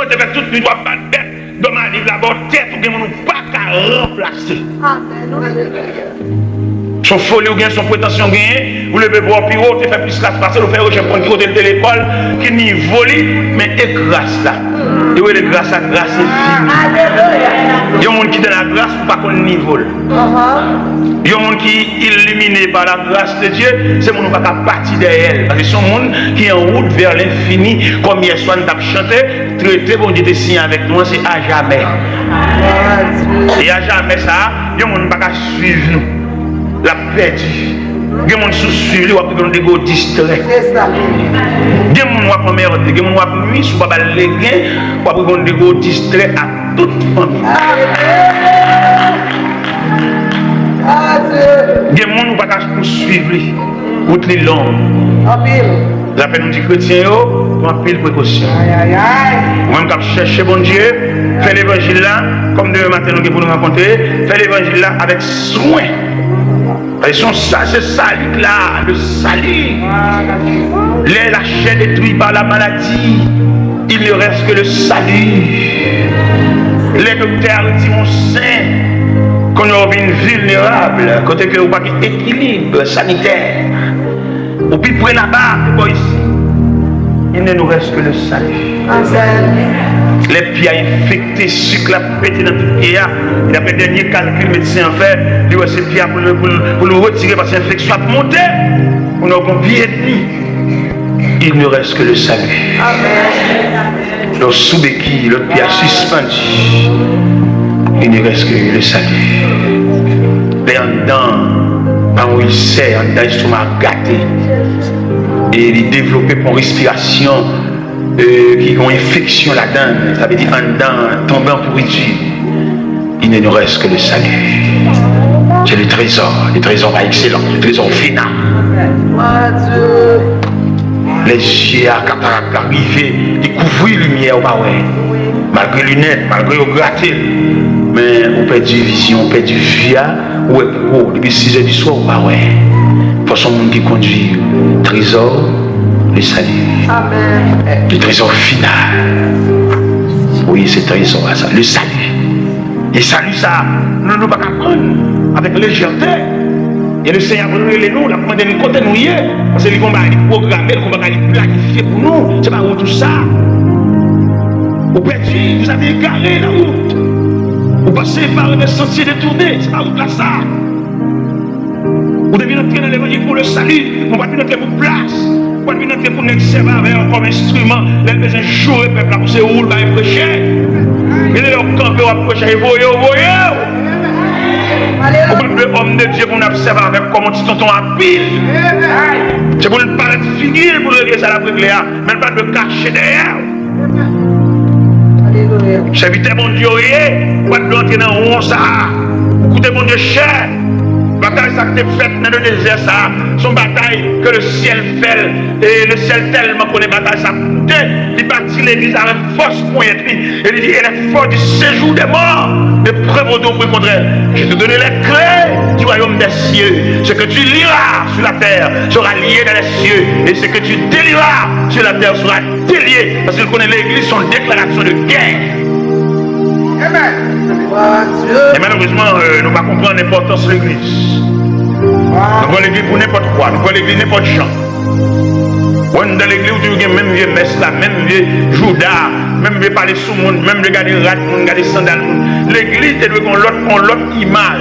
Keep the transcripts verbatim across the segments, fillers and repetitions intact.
Te fè tout nwit w ap bat bèt, dòm a liv la bò tèt ou, gen moun ou pa ka ranplase. Se yon foli ou gen, se yon pretansyon ou genyen, ou leve vwa w pi wo, ou te fè plis klas pase l, ou fè rechèch konn ki kote l te lekòl, ki nivo li, men e gras la. Yo rele gras la gras enfini. Yon moun ki dan lagras, ou pa konn nivo l. Yon moun ki ilimine pa la gras de Dye, se moun ou pa ka pati dèyè l. Paske se yon moun ki an wout vè lenfini, kòm yèswa n t ap chante, trete Bondye te siyen avèk nou an, se ajamè. E ajamè sa a, yon moun pa ka swiv nou. L ap pèdi. Gen moun si w swiv li, w ap rive yon degre w distrè. Gen moun w ap anmède, gen moun w ap nwi, si w pa ba l legen, w ap rive yon degre w distrè ak tout fanmi. Gen moun ou pa ka pouswiv li. Wout li long. Lapè nou di kretyen yo, pran anpil prekosyon. Ou menm k ap chèche Bondye, fè levanjil la, kòm demen maten nou gen pou nou rankontre, fè levanjil la avèk swen. Paske se yon sa, se sali k la, le salut. Lè la chair détruite par la maladie, il ne reste que le salut. Lè doktè a retire yon sen, kounye a w vin vilnerab, kote ke ou pa gen ekilib sanitè. Ou pi pre laba ke bò isi. Il ne nous reste que le salut. Lè pye a enfekte, sik la pete nan tout pye a, e daprè dènye kalkil medsen an fè, li wè se pye a pou l, pou l, pou l retire paske enfeksyon ap monte. Ou nan yon pye etni. Il ne reste que le salut. Lè w sou beki, lòt pye a sispann. Il ne reste que le salut. Lè anndan pa yon isè, anndan estoma gate. E li devlope pa yon respirasyon, e, ki gen yon enfeksyon ladan l. Sa vle di anndan tonbe an pouriti. Il ne nous reste que le salut. C'est le trésor, le trésor par excellence, le trésor final. Lè zye a, katarak la rive, li kouvri limyè, ou pa wè. Malgre linèt, malgre yo grate l, men ou pèdi vizyon, ou pèdi vi a, ou wè pou wo. Depi sizè di swa, ou pa wè. Fò se yon moun ki kondui trezò, le salut. Le trésor final. Wi, se trezò a sa, le salut. E sali sa, nou, nou pa ka pran avèk lejète. E le Senyè ap rele nou, l ap mande n kote nou ye. Paske li gon bagay li pwograme, li gon bagay li planifye pou nou. Se pa wout ou sa. Ou pèdi, vous avez égaré la route. Ou pase par des sentiers détournés, se pa wout la sa. Ou te vin antre nan levanjil pou le salut, men w pa t vin antre pou plas. Ou pa t vin antre pou nèg sèvi avè w kòm enstriman. Lè l bezwen joure pèp la, pou se ou l bay preche. Gen de lè w kanpe, w ap preche, e voye w voye w. Ou pa t vle òm de Dye pou n ap sèvi avè w kòm yon ti tonton apil. Se pou l parèt figi l pou l regle sa l ap regle a, men l pa t vle kache dèyè w. Sèvitè Bondye w ye, ou pa t dwe antre nan won sa a. Ou koute Bondye chè. Batay sa k te fèt nan le dezè sa a, se yon batay ke le syèl fè l. E le syèl tèlman konnen batay sa ap koute, li bati legliz avèk fòs ponyèt li. E li di, et les forces du séjour des morts ne prévaudront point contre elle. Je te donne les clés du royaume des cieux. Ce que tu lieras sur la terre sera lié dans les cieux. Et ce que tu délieras sur la terre sera délye, paske l konnen legliz se yon deklarasyon de gè. E malerezman, euh, nou pa konprann enpòtans legliz. Nou pran legliz pou nenpòt kwa, nou pran legliz nenpòt jan. Ou anndan legliz, ou toujou gen menm vye mès la, menm vye jouda, menm vye pale sou moun, menm vye gade rad moun, gade sandal moun. Legliz te dwe gen yon lòt, yon lòt imaj.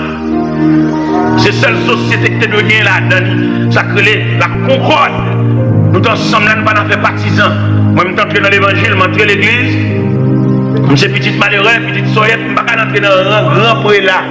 Se sèl sosyete ki te dwe gen ladan li, sa k rele la konkòd. Nou t ansanm la, nou pa nan fè patizan. Mwen, m t antre nan levanjil, m antre legliz. M se pitit malere, pitit sòyèt, m pa ka antre nan ran gran prela.